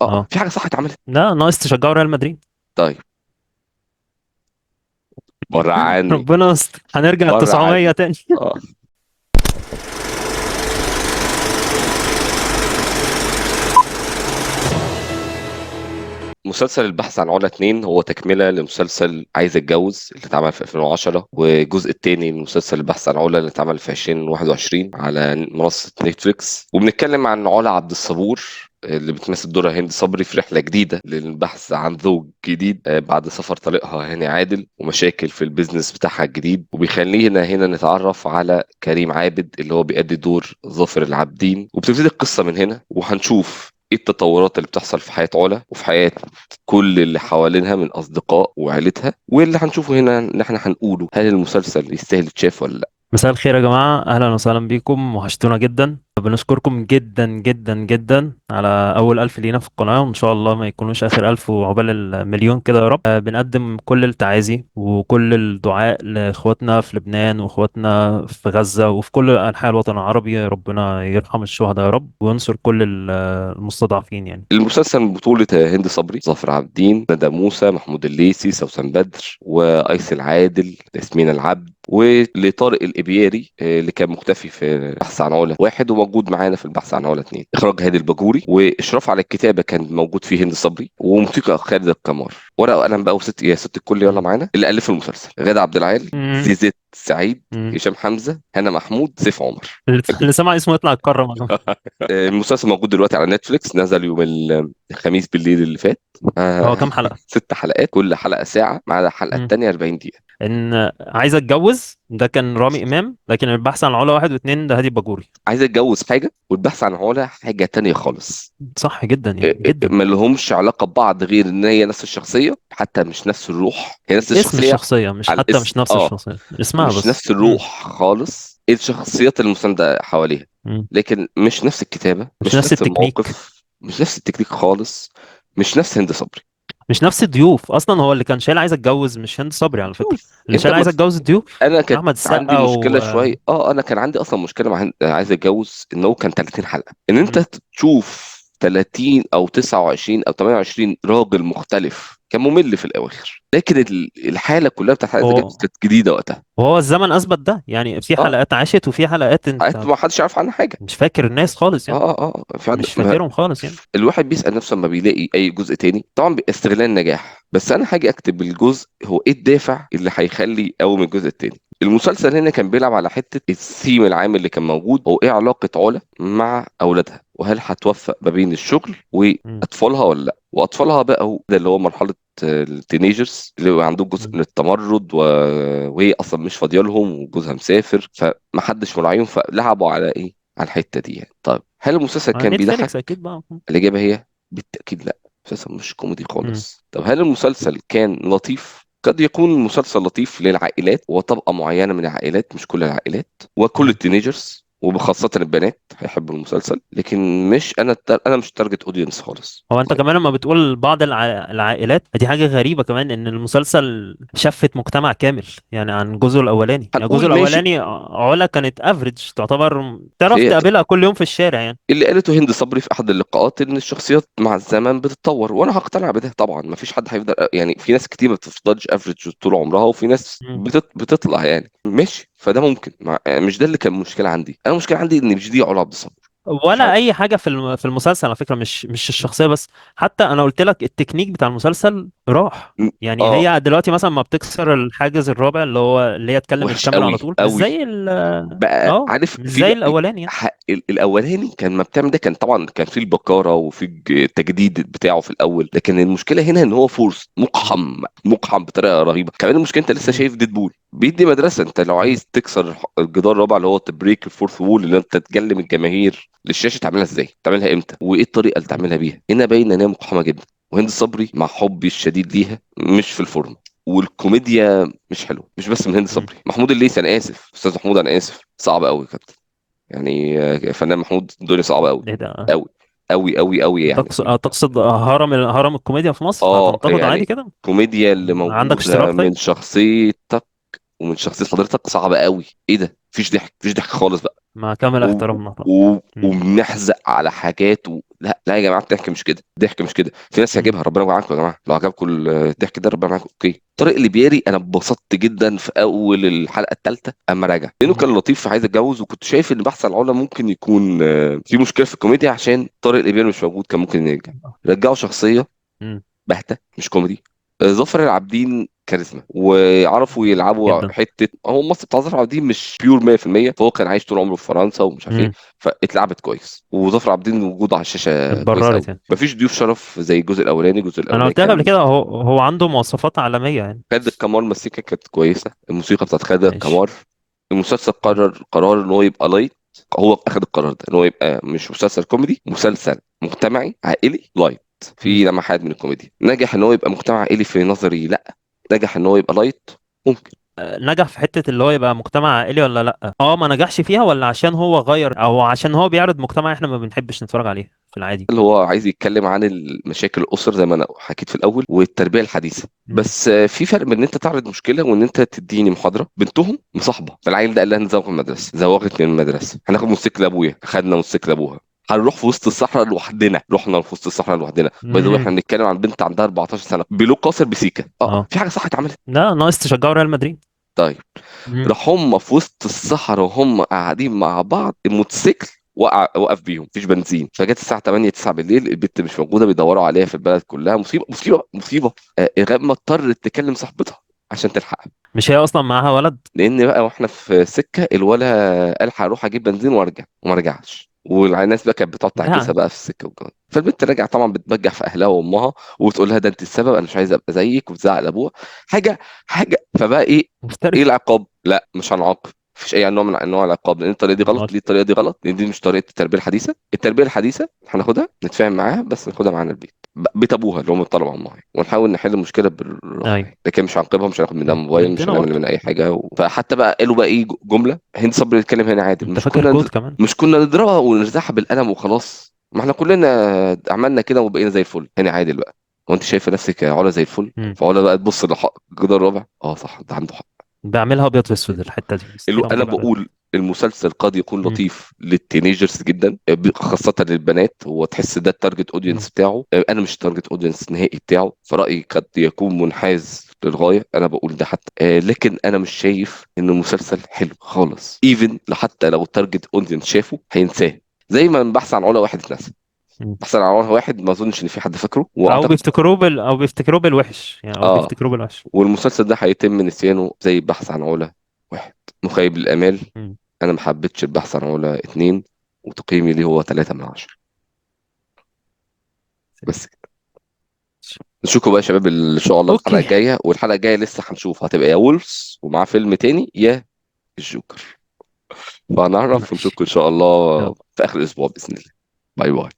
اه اه. في حاجة صح اتعملت؟ لا، ناقص تشجعوا ريال مدريد. طيب، بره عني. ربنا يستر، هنرجع بره 900 عني. تاني. اه. مسلسل البحث عن علا 2 هو تكملة لمسلسل عايز اتجوز اللي اتعمل في 2010، والجزء الثاني من مسلسل البحث عن علا اللي اتعمل في 2021 على منصة نتفليكس. وبنتكلم عن علا عبد الصبور اللي بتمثل دورها هند صبري في رحلة جديدة للبحث عن زوج جديد، بعد سفر طليقها هاني عادل ومشاكل في ال business بتاعها الجديد. وبيخلينا هنا نتعرف على كريم عابد اللي هو بيأدي دور ظافر العابدين، وبتبتدي القصة من هنا، وهنشوف ايه التطورات اللي بتحصل في حياة علا وفي حياة كل اللي حوالينها من أصدقاء وعيلتها. واللي هنشوفه هنا ان احنا هنقوله هل المسلسل يستاهل يتشاف ولا لا. مساء الخير يا جماعة، أهلا وسهلا بيكم، وحشتونا جدا. بنشكركم جدا جدا جدا على أول 1000 لينا في القناة، وإن شاء الله ما يكونوش آخر 1000 وعقبال المليون كده يا رب. بنقدم كل التعازي وكل الدعاء لإخواتنا في لبنان وإخواتنا في غزة وفي كل أنحاء الوطن العربي. ربنا يرحم الشهداء يا رب وينصر كل المستضعفين. المسلسل من بطولة هند صبري، ظافر عابدين، ندى موسى، محمود الليثي، سوسن بدر، وأيسل عادل، ياسمين العبد، ولطارق الإبياري اللي كان مختفي في البحث عن علا 1 وموجود معانا في البحث عن علا 2. إخراج هادي الباجوري، وإشراف على الكتابة كان موجود فيه هند صبري، وموسيقى خالد القمار. ورقة وقلم بقى وست يا ست الكل يلا معانا. اللي ألف المسلسل غادة عبد العال، زيزت سعيد، هشام حمزة، هنا محمود، سيف عمر. اللي سمع اسمه يطلع يتكرم. المسلسل موجود دلوقتي على نتفليكس، نزل يوم الخميس بالليل اللي فات. هو كام حلقة؟ 6 حلقات، كل حلقة ساعة، ما عدا الحلقة الثانية 40 دقيقة. إن عايز أتجوز ده كان رامي إمام، لكن البحث عن علا 1 و2 ده هادي باجوري. عايز أتجوز حاجة والبحث عن علا حاجة تانية خالص. صح جدا جدا. ما لهمش علاقة ببعض غير إن هي نفس الشخصية، حتى مش نفس الروح. هي نفس اسم الشخصية، الشخصية، مش على حتى الاسم. مش نفس الشخصية، اسمها مش بس. نفس الروح خالص. الشخصيات المساندة حواليها، لكن مش نفس الكتابة، مش مش نفس نفس التكنيك. الموقف، مش نفس التكنيك خالص، مش نفس هند صبري، مش نفس الضيوف اصلا. هو اللي كان شايل عايز اتجوز مش هند صبري على فكرة، اللي انت شايل عايز ما اتجوز الضيوف انا كانت احمد السقا عندي مشكلة شوية. انا كان عندي اصلا مشكلة مع عايز اتجوز ان هو كان 30 حلقة، ان انت تشوف 30 او 29 او 28 راجل مختلف كان ممل في الاواخر. لكن الحالة كلها بتاعت عايز اتجوز كانت جديدة وقتها، وهو الزمن اثبت ده. في حلقات عاشت وفي حلقات انت حلقات ما حدش عارف عنها حاجة، مش فاكر الناس خالص يعني. في حد مش ما فاكرهم خالص يعني. الواحد بيسأل نفسه لما بيلاقي اي جزء تاني، طبعا استغلال النجاح، بس انا حاجة اكتب الجزء هو ايه الدافع اللي هيخلي قوي من الجزء التاني. المسلسل هنا كان بيلعب على حتة الثيم العام اللي كان موجود، هو ايه علاقة علا مع اولادها، وهل هتوفق ما بين الشغل واطفالها ولا لا. واطفالها بقوا ده اللي هو مرحلة ال teenagers اللي هو عندهم جزء من التمرد وهي اصلا مش فاضية لهم وجوزها مسافر، فمحدش مراعيهم، فلعبوا على ايه؟ على الحتة دي يعني. طيب هل المسلسل كان نتفليكس بيضحك؟ اكيد بقى. الاجابة هي بالتاكيد لا، المسلسل مش كوميدي خالص. طب هل المسلسل كان لطيف؟ قد يكون مسلسل لطيف للعائلات وطبقة معينة من العائلات، مش كل العائلات وكل ال teenagers وبخاصة البنات هيحبوا المسلسل، لكن مش أنا أنا مش target audience خالص. هو أنت كمان لما بتقول بعض العائلات دي حاجة غريبة كمان، إن المسلسل شفت مجتمع كامل عن جزء الأولاني. هنقول الجزء ماشي. الأولاني علا كانت average، تعتبر تعرف هي تقابلها كل يوم في الشارع يعني. اللي قالته هند صبري في أحد اللقاءات إن الشخصيات مع الزمن بتتطور، وأنا هقتنع بده طبعا. ما فيش حد هيفضل في ناس كتير ما بتفضلش average طول عمرها، وفي ناس بتطلع ماشي. فده ممكن مش ده اللي كان مشكلة عندي. أنا المشكلة عندي إن مش دي علا عبد الصبور ولا مش عارف. أي حاجة في المسلسل على فكرة، مش الشخصية بس، حتى أنا قلت لك التكنيك بتاع المسلسل راح. هي دلوقتي مثلا ما بتكسر الحاجز الرابع اللي هو اللي هي تكلم وحش الكاميرا على قوي، طول، مش قوي. زي بقى عارف مش في زي بقى الأولاني يعني. الأولاني كان ما بتعمل ده، كان طبعا كان في البكارة وفي التجديد بتاعه في الأول، لكن المشكلة هنا إن هو force مقحم بطريقة رهيبة. كمان المشكلة أنت لسه شايف ديدبول بيدي مدرسة، أنت لو عايز تكسر الجدار الرابع اللي هو ت break ال fourth wall، اللي أنت تكلم الجماهير للشاشة، تعملها إزاي؟ تعملها إمتى؟ وإيه الطريقة اللي تعملها بيها؟ هنا باين إن هي مقحمة جدا. وهند صبري مع حبي الشديد ليها مش في الفورمة، والكوميديا مش حلوة، مش بس من هند صبري. محمود الليثي، أنا آسف أستاذ محمود، أنا آسف، صعب قوي يا كابتن. فنان محمود الدنيا صعبة قوي. إيه ده؟ قوي، قوي، قوي، قوي يعني. تقصد هرم الكوميديا في مصر؟ هتنتقد عادي كده؟ الكوميديا اللي عندك موجودة اشتراك طيب؟ من شخصيتك ومن شخصية حضرتك صعبة قوي. إيه ده؟ مفيش ضحك، مفيش ضحك خالص بقى. مع كامل احترامنا طبعا. وبنحزق على حاجات لا لا يا جماعة، الضحك مش كده، الضحك مش كده. في ناس يعجبها، ربنا معاكم يا جماعة، لو عجبكم الضحك ده ربنا معاكم، okay. طارق الابياري انا اتبسطت جدا في اول الحلقة الثالثة اما رجع، لانه كان لطيف في عايز اتجوز، وكنت شايف ان بحث عن علا ممكن يكون في مشكلة في الكوميديا عشان طارق الابياري مش موجود، كان ممكن يرجع. رجعوا شخصية باهته مش كوميدي. ظافر العابدين كاريزما، وعرفوا يلعبوا جدا. حتة هو الممثل بتاع ظافر العابدين مش pure 100%، فهو كان عايش طول عمره في فرنسا ومش عارف ايه، فاتلعبت كويس. وظافر العابدين وجوده على الشاشة كويس اتبررت قوي. يعني. مفيش ضيوف شرف زي الجزء الاولاني. الجزء انا الاولاني قلت لك قبل كان كده هو عنده مواصفات عالمية يعني. خالد الكمار، المزيكا كانت كويسة، الموسيقى بتاعت خالد ماشي. الكمار. المسلسل قرر قرار ان هو يبقى light، هو اخذ القرار ده ان هو يبقى مش مسلسل كوميدي، مسلسل مجتمعي عائلي light، في لمحات من الكوميديا. نجح ان هو يبقى مجتمع عائلي في نظري، لا نجح ان هو يبقى light ممكن. نجح في حتة اللي هو يبقى مجتمع عائلي ولا لا؟ ما نجحش فيها، ولا عشان هو غير، او عشان هو بيعرض مجتمع احنا ما بنحبش نتفرج عليه في العادي، اللي هو عايز يتكلم عن المشاكل الاسر زي ما انا حكيت في الاول، والتربية الحديثة. بس في فرق بين ان انت تعرض مشكلة وان انت تديني محاضرة. بنتهم مصاحبه، فالعيل ده قال لها نزوغ من المدرسة، زوغت من المدرسة، هناخد موتوسيكل ابويا، خدنا موتوسيكل ابوها، هنروح في وسط الصحراء لوحدنا، رحنا في وسط الصحراء لوحدنا. by the way احنا بنتكلم عن بنت عندها 14 سنة بلو قاصر بسيكه. في حاجة صح اتعملت؟ لا، ناقص تشجعوا ريال مدريد. طيب. راح هم في وسط الصحراء وهم قاعدين مع بعض، الموتوسيكل وقف بيهم، مفيش بنزين. فجت الساعة 8 9 بالليل، البت مش موجودة، بيدوروا عليها في البلد كلها، مصيبة مصيبة مصيبة. غاب اضطرت تكلم صاحبتها عشان تلحقها. مش هي اصلا معاها ولد؟ لان بقى واحنا في سكة الولا قال هروح اجيب بنزين وارجع، وما رجعش، والناس بقى كانت بتقعد تعكسها بقى في السكة والجو. فالبنت راجعه طبعا بتبجح في اهلها وامها وتقول لها ده انت السبب، انا مش عايزه ابقى زيك، وتزعق لابوها حاجة حاجة. فبقى ايه؟ مفتري. ايه العقاب؟ لا مش هنعاقب، مفيش اي نوع من انواع العقاب، لان الطريقة دي غلط. ليه الطريقة دي غلط؟ لان دي مش طريقه التربية الحديثة. التربية الحديثة هناخدها نتفاهم معاها، بس ناخدها معانا البيت، بيت ابوها اللي هم الطلبة امها، ونحاول نحل المشكلة بالراحة. لكن مش هنعاقبها، مش هناخد منها موبايل، مش بنتنا هنعمل برضه. منها اي حاجة. فحتى بقى قالوا بقى ايه جملة هند صبري بيتكلم هنا عادل، انت فاكر كود كمان؟ مش كنا نضربها ونرزعها بالقلم وخلاص، ما احنا كلنا عملنا كده وبقينا زي الفل. هنا عادل بقى، هو انت شايفه نفسك يا علا زي الفل؟ فعلا بقى تبص لحق الجدار الرابع، صح ده عنده حق. بعملها ابيض واسود الحتة دي. انا بقول المسلسل قد يكون لطيف لل teenagers جدا، خاصة للبنات، هو تحس ده ال target audience بتاعه. انا مش ال target audience نهائي بتاعه، فرأيي قد يكون منحاز للغاية، انا بقول ده حتى. لكن انا مش شايف ان المسلسل حلو خالص، even حتى لو ال target audience شافه هينساه، زي ما بحث عن علا واحد اتنسى. بحث عن علا واحد ما اظنش ان في حد فاكره، وأعتقد او بيفتكروه بالوحش يعني، او بيفتكروه بالوحش. والمسلسل ده هيتم نسيانه زي بحث عن علا واحد، مخيب للامال. انا ما حبيتش البحث عن علا 2، وتقييمي ليه هو 3 من 10 بس كده. نشوفكم بقى يا شباب ان شاء الله الحلقة الجاية، والحلقة الجاية لسه هنشوف هتبقى يا وولفز ومعاه فيلم تاني يا الجوكر، فهنعرف ونشوفكم ان شاء الله في اخر الاسبوع باذن الله. bye bye.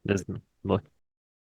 باذن الله. bye.